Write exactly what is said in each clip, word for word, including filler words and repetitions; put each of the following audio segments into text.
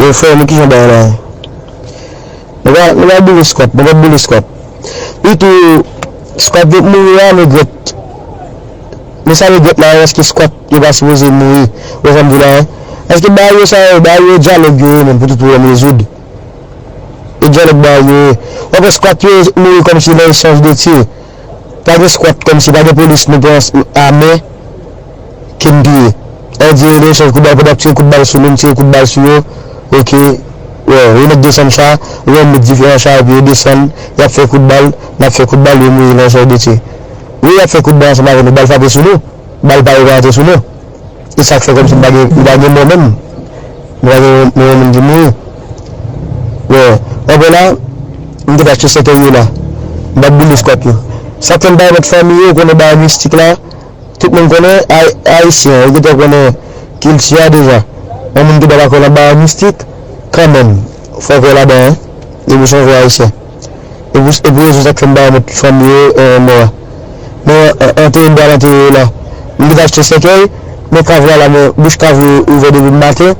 Yo fè nou kijan bagay la ye. Nou pa, nou pa boule skwat, nou pa boule skwat. Wi tou, skwat yo mouri a, nou gwèt. Men sa nou gwèt la, èske skwat yo pa sipoze mouri? Ou wè sa m di la, hein? Èske bagay yo sa yo, bagay yo dyalòg yo ye menm pou tout pwoblèm rezoud? E dyalòg bagay yo ye. W ap wè skwat yo mouri kòmsi nan echanj de tir. Pa gen skwat kòmsi, pa gen polis nou pran a men. Ki n touye. An di yo gen echanj kout bal, pandan ap tire kout bal sou nou, n tire kout bal sou yo. Oke. Wè, yo mèt desann cha, yo mèt met dife nan cha, epi yo desann, y ap fè kout bal, n ap fè kout bal, yo mouri nan echanj de tir. Wi, y ap fè kout bal ansanm avè nou, bal frape sou nou, bal pa yo pa antre sou nou. E sa k fè kòmsi nou pa gen, nou pa gen mò menm. Nou pa gen mò, mò moun ki mouri. Bon, w ap wè la, m te achte sèkèy yo la. M pa t boule skwat yo. Sa k fè m pa remèt fanmi yo, konnen bagay mistik la, tout moun konnen, ay-, ayisyen, yo gentan konnen kilti a deja. Yon moun ki pa dakò nan bagay mistik, kanmenm, fò w kwè ladan, hein. Depi w se yon vrè ayisyen. E pou, e pou rezon sa k fè m pa remèt fanmi yo, eh, mò a. Men, eh, antere m pral antere yo la. M gentan achte sèkèy, men kav la la, men bouch kav yo ouvè depi maten.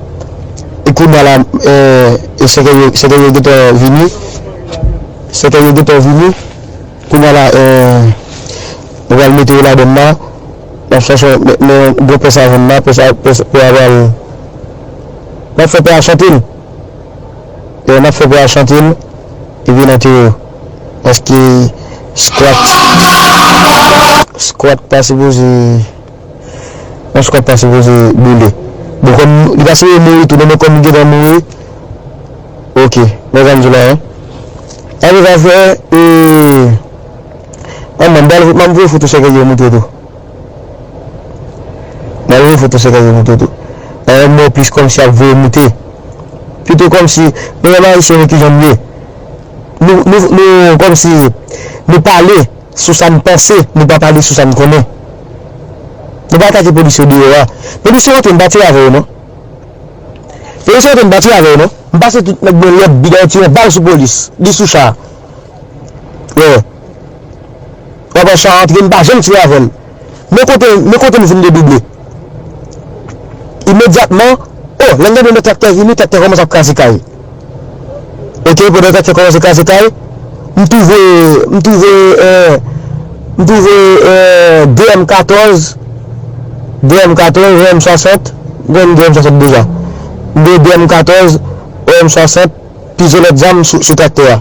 E kounye a la, eh, e sèkèy yo, sèkèy yo gentan vini. Sèkèy yo gentan vini. Kounye a la, eh, nou pral mete yo ladan la. N ap chache, men, men, gwo pè sa jwenn la, pè sa, pè sa, pè a pral. N ap fè pè a chante l. E n ap fè pè a chante l, epi n antere yo. Paske skwat, skwat pa sipoze, yon skwat pa sipoze boule. Bon, kòm li pa sipoze mouri tou, non, men kòm li gentan mouri, oke, men sa m di la, hein. Ann nou va fè, e, an, mwen, m pral, m ap voye foto sèkèy yo montre tou. Malere foto sèkèy yo moute tou. Bagay mò plis kòmsi ap voye moute. Pito kòmsi, nou menm ayisyen nou kijan n ye. Nou, nou, nou kòmsi, nou pale sou sa n panse, nou pa pale sou sa n konnen. Nou pa atake polis yo deyò a. Polis yo antre, m pa tire avè yo non. Polis yo antre, m pa tire avè yo non. M pase tout nèg mwen lòt bidon tire bal sou polis. Li sou cha. Wè. W ap wè cha antre, m pa janm tire avè l. Men kote, men kote m fin dedouble. Imedyatman, o, lè m gade yon traktè vini, traktè kòmanse ap kraze kay. Oke, pandan traktè kòmanse kraze kay, m twouve, m twouve, eh, m twouve, eh, de M katòz, de M katòz, yon M swasant, m gen de M swasant deja. M gen de M katòz, yon M swasant, plizyè lòt zam sou, sou traktè a.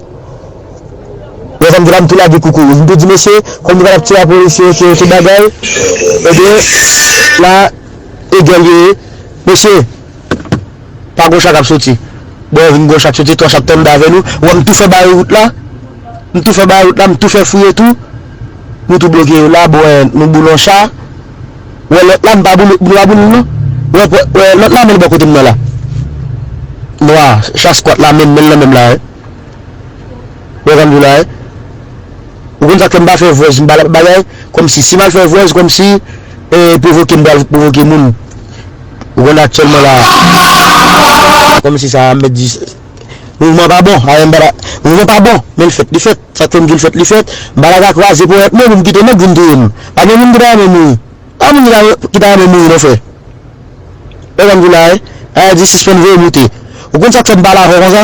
Lè sa m te la, m tou lage koukouwouj. M tou di, mesye, kòm nou pa t ap tire a polisye, se, se bagay, ebyen, la, egèl yo ye. Mesye, pa gon cha k ap soti. Bon, vin gon cha k soti, twa cha k tann avè nou. Wè, m tou fè bare wout la. M tou fè bare wout la, m tou fè fouye tou. Nou tou bloke yo la, bon, wè, nou boule yon cha. Wè, lòt la, m pa boule, nou pa boule l non. Wè, wè, wè, lòt la, men l bò kote m nan la. Nwa, cha skwat la, men, men l nan men m la, wè. Wè sa m di w la, wi. Ou konn sa k fè m pa fè vwèz, m pa bagay, kòmsi, si m al fè vwèz, kòmsi, eh, pwovoke, m pral pwovoke moun. Ou konn aktyèlman la, kòmsi sa, m mèt di, mouvman pa bon, a, m pa la, mouvman pa bon, men l fèt, li fèt, sa k fè m di l fèt, li fèt, m pa la ka kwaze ponyèt mwen pou m kite nèg vin touye m. Pa gen moun ki ta renmen mouri. Pa moun ki ta, ki ta renmen mouri, non, frè. Wè sa m di w la, wi. A, di sispann voye moute. Ou konn sa k fè m pale avè w konsa?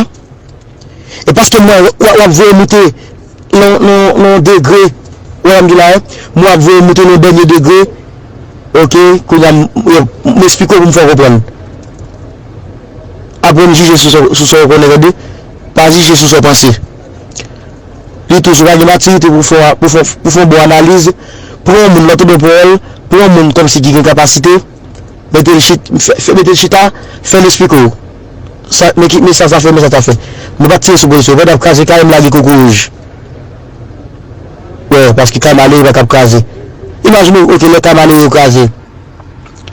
E paske m wè w, w ap voye moute nan, nan, nan yon degre, ou wè m di la, m wè w ap voye moute nan yon dènye degre, oke, kounye a m, m, m esplike w pou m fè w konprann. Aprann jije sou sa, sou sa w konnen, tande, pa jije sou sa w panse. Li tou, si w pa gen matirite pou fè, pou fè, pou fè yon bon analiz, pran yon moun, nan tout bon pawòl, pran yon moun kòmsi ki gen kapasite, mete l chit-, fè, fè, mete l chita, fè l esplike w. Sa, men ki, men sa, sa fè, men sa, sa fè. Nou pa t tire sou polisye. Pandan ap kraze kay, m lage koukouwouj. Wè, paske kay malere pa ka ap kraze. Imajine w, oke, lè kay malere yo kraze.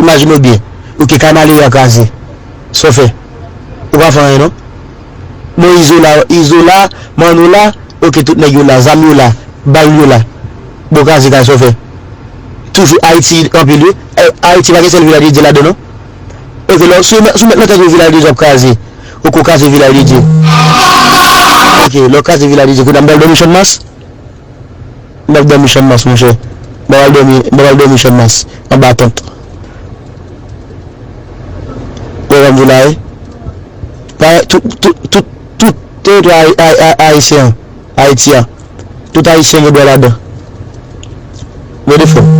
Imajine w byen. Oke, kay malere a kraze. Sa w fè? Ou pa fè anyen, non. Bon, Izola, Izola, Manno la, oke, tout nèg yo la, zam yo la, bal yo la. Bon, kraze kay, sa w fè? Toujou Ayiti anpil, wi. Eh, Ayiti pa gen sèl Vilaj de Dye ladan, non. Oke, lè, si w mèt, si w mèt nan tèt ou Vilaj de Dye ap kraze, ou ko kraze Vilaj de Dye. Oke, lè w kraze Vilaj de Dye, kounye a m pral dòmi Channmas. M ap dòmi Channmas, monchè. M pral dòmi, m pral dòmi Channmas, anba tant. Ou wè sa m di w la, wi? Pa, tout, tout, tout, tout teritwa Ay- Ay- Ay- Ayisyen an, Ayiti a, tout Ayisyen gen dwa ladan. Gade frè m.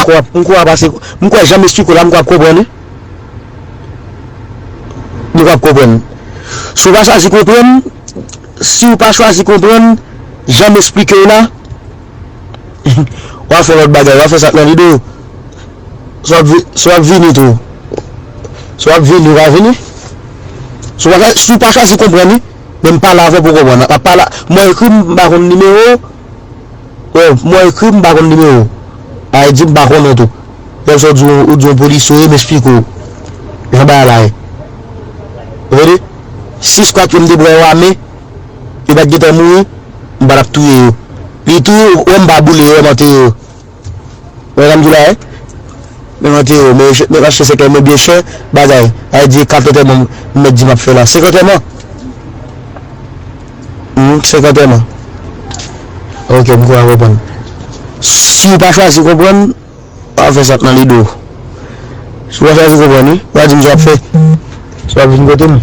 M kwè, m kwè pase, m kwè jan m esplike w la, m kwè w ap konprann wi. M kwè w ap konprann. Si w pa chwazi konprann, si w pa chwazi konprann, jan m esplike w la, w a fè lòt bagay, w a fè sa k nan lide w. Si w ap vi- si w ap vini tou. Si w ap vini, w ka vini. Si w pa, si w pa chwazi konprann wi, men m pale avè w pou w konprann. M ap pale, mwen ekri, m pa konn nimewo. Wè, mwen ekri, m pa konn nimewo. Sa vle di m pa konnen tou. Lè sa w di w, ou di yon polisye w ye, m esplike w jan bagay la ye. Ou tande? Si skwat yo m te pran yo ame, yo pa t gentan mouri, m pa t ap touye yo. Li tou, wè m pa boule yo, wè m antere yo. Wè sa m di w la, wi. Men m antere yo, men men mache sèkèy mwen byen chè, bagay. Sa vle di kat antèman m mèt di m ap fè la. Senk antèman. Hmm, senk antèman. Ok, m kwè w konprann. Si w pa chwazi konprann, w a fè sa k nan lide w. Si w pa chwazi konprann, wi, w a di m sa w ap fè. Si w ap vin kote m.